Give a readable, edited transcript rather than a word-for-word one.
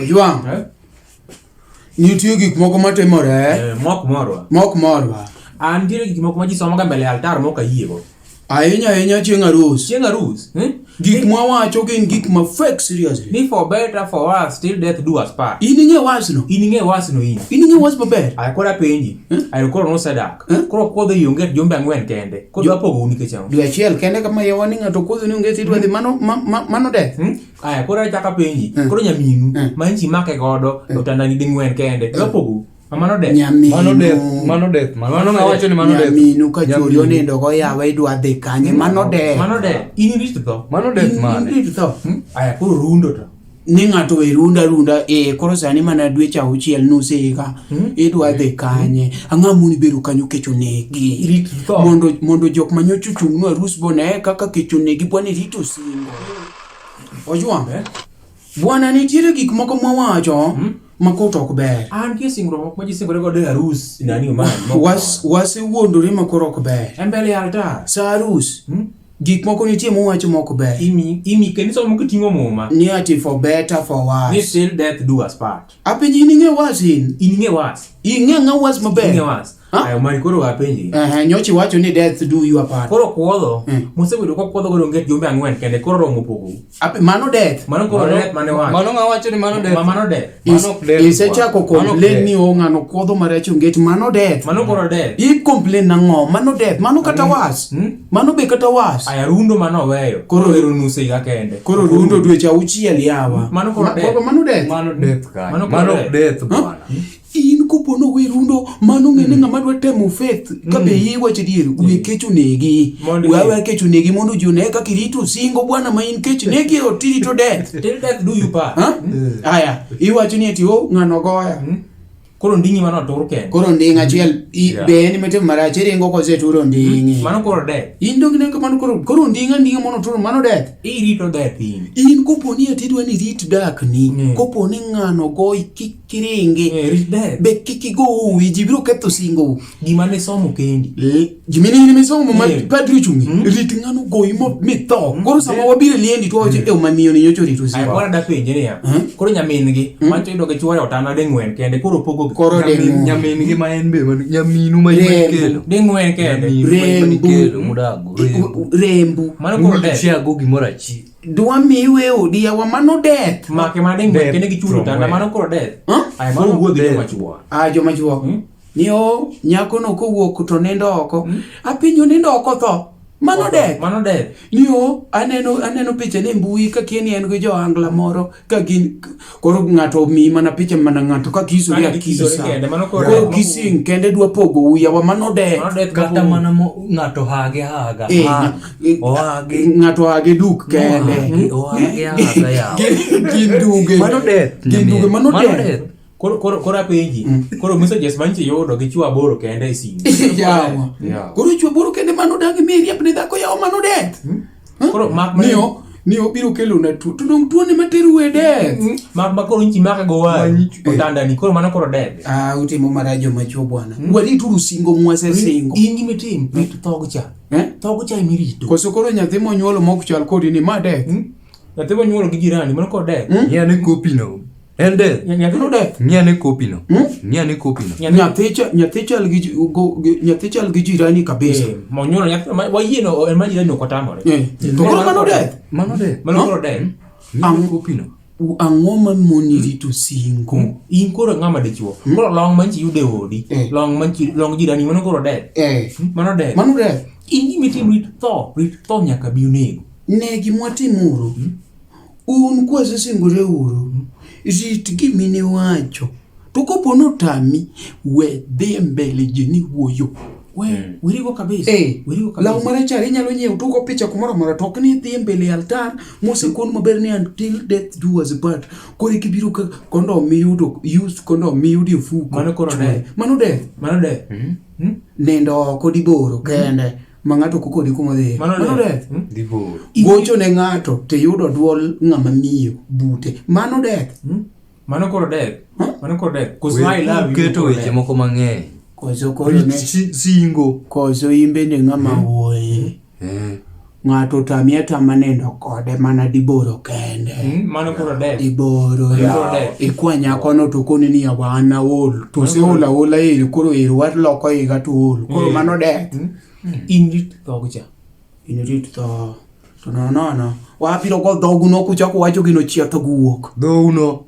Ojwang'. Eh? Nitie gik moko matimore Eh, mok morwa. mok morwa. An nitiere gik moko ma ji somoga mbele altar mok ayiego. Ahinya ahinya chieng' arus. Chieng' arus. Eh? Gik mwawacho gin gik ma fake seriously. Ni for better for worse till death do us part. In ing'e wachno. In ing'e wachno in. In ing'e wach maber. Aya koro apenji. Ayo koro nosedak. Eh? Koro kuodho i onge jumbe ang'wen kende. Koro dwa pogou nikech ang'o? Dwe achiel kende kama yawa ni ng'ato kuodho ni onge tidwa dhi mano mano death. Hmm? Aya koro achako apenji. Eh. Koro nyaminu Eh. ma nchi make godo e otandani ding'wen kende. Dwa pogou. Ma mano death. Mano death, Nyaminu. mano death. Mano ng'a wacho ni mano death. Nyaminu ka chuori Nyaminu. onindo go yawa idwa dhi kanye mano death. Mano death. In irit tho. Mano death mane? In tho. Hmm? Aya koro rundo to. Ni ng'ato we runda runda e koro sani mana dweche auchiel nus e higa idwa dhi kanye ang'o moni bedo kanyo kech onegi Irit tho. mondo jok manyocha ochung'nu arus bone kaka kech onegi bwana irito singo ojwang' Eh? bwana nitiere gik moko mwawacho ma kot ok ber An nitie singruok moko ma ji singore godo e arus nani omany. Wasewuondore ma koro ok ber E mbele altar. sa arus Hmm? gik moko nitie mowacho ma ok ber Imi imi kendo somo kiting'o muma. ni ati for better for Ni worse till death do us part. apenji in ing'e was in In ing'e was. ing'e ang'e was maber Ing'e was. Ha? Ayo mari koro apenji. Ehe, nyocha iwacho ni death do you apart. Koro kuodho, Mm. mosebedo ka kuodho godo onge jumbe ang'wen kende koro romo pogou. Mano death. Mano koro death mane wacho. Mano ng'a wacho ni mano death. Ma mano death. Mano ok death. Isechako Mano ok complain death. ni o ng'ano kuodho marach onget mano death. Mano koro death. I complain nang'o? Mano death. Mano kata was. Hmm? Mano be kata was. Aya rundo mano oweyo. Koro- ero nus higa kende. Koro rundo dweche auchiel yawa. Mano koro death. Koro mano death. Mano death kanyo. Mano koro Mano ok death. death bwana. In kopo nowe rundo mano ng'e ni ng'ama dwa temo faith ka be iwacho adier we kech onegi. Mondo We ing'e. aweya kech onegi mondo ji one kaka irito singo bwana ma in kech negi e ot tirito death. Till death do you part. Ha? Aya, iwacho ni ati o ng'ano goya. Koro nding'i mano otur kende. Koro nding' achiel Yeah. be en mitimo marach iringo koseturo nding'i. Mano koro death. In dong ne kamano koro nding' anding'a mono turo mano death. Irito death in. In kopo ni ati idwa ni irit dakni, kopo ni ng'ano goyi kik iringi. Eh, rit death. Be kik igo uwi, ji biro ketho singou. Gima ne somo kendi. Gimini in misomo ma padri ochung'i, rit ng'ano goyi mitho. Koro sama wabiro e liendi to wawacho, "Eh, mamiyo ni nyocha orito Aya singo." koro adapenje niya. Koro nyamin gi mancho yudo gi chuore otanda ding'wen kende koro pogo gi. Koro ding'wen. Nyamin gi ma en be nyaminu ma Rembu. ikelo. Ding'wen kende. Nyaminu ma Rembu. ikelo mudago. Rembu. Rembu. Mano koro death. Chiago gimoro achiel. Dwa miwe odi yawa mano death. Make ma ding'wen Death kende gi chuore from otanda where? mano koro death. Huh? Aya koro Mano wuo gi death. joma chuo. Ah, joma chuo. Ni o nyakono kowuok to nindo oko. Apenjo nindo oko tho. Mano death. Mano death. Ni o aneno picha ne mbui ka kia ni en gi jo-Angla moro ka gin koro ng'ato omiyi mana picha mana ng'ato ka kisore Ka gikisore akisa. kende, mano koro Koro death. kissing kende dwa pogo yawa mano death. Mano death Kata mapogo. mana ng'ato hage haga. Eh, Hag. Ohage. Ng'ato hage duk kende. Ohage haga yawa. Gin duge. Mano death. Gin duge mano Mano death. death. Koro apenji. Koro messages manchi yudo gi chuo aboro kende e simu. Yawa. Yawa. Koro chwo boro kende mano dang' mi riep ne dhako yawa mano death. Koro mak ma Ni obiro kelo na tuo. To dong tuo ni matero we death. mak ma koro nchi make go waru. Otanda ni koro mano koro death. Ah, utimo marach joma chwo bwana. Warituru singo mwasesingo. In gima itim, rit thog cha. Eh? Thog cha emirito. Koso koro nyathi monyuolo mok chal kodi ni ma death. Nyathi monyuolo gi jirani mano koro death. Ng'i ane kopi no. En death. Nyathi Mano death. Ng'i ane kopi no. Ng'i ane kopi no. Nyathi chal gi nyathi chal gi jirani kabisa. Eh, monyuolo nyathi wayie no en ma jirani ok otamore. Eh. To koro mano death. Mano death. Mano koro death. Ng'i ane kopi no. Ang'o ma moni rito singo? In koro ng'ama dichuo. Koro long manchi yudo e odi. Eh. Long manchi long jirani mano koro death. Eh. Mano death. Mano death. In gima itim rit tho, rit tho nyaka bi onego. Ne gimwatimuru. Un kwasesingore uru, rit giminiwacho. To kopo notami, we dhi e mbele ji ni wuoyo. We, werigo kabisa. Eh, Werigo kabisa. law marachar inyalo nyiewo tugo picha kumoro amora to ok ni idhi e mbele altar mosekon maber ni until death do us part. Koro kibiro ka kondom miyudo used kondom miyudo e ofuko. Mano koro Chwe. death. Mano death. Mano death. Nindo oko diboro kende ma ng'ato ok okoni kuma odhiye. Mano Mano death. death. Dibor. Gocho ne ng'ato tiyudo duol ng'ama miyo bute. Mano death. Mano koro death. Mano koro death. Koso I love you. Keto koro weche death. moko mang'eny. Koso koro ne Singo. koso in bende ng'ama wuoye. Eh. Ng'ato otami atama nindo kode mana diboro kende. Mano koro dek. Diboro. Mano koro dek. Ikwa nyakono to koni ni yawa an aol. To oseol aola eri koro eri waloko higa to ool. Koro mano dek. In rit dhog cha. In rit tho. To no no no. Wabiro go dhogu no kuchako wacho gino chieth guok. Dhouno.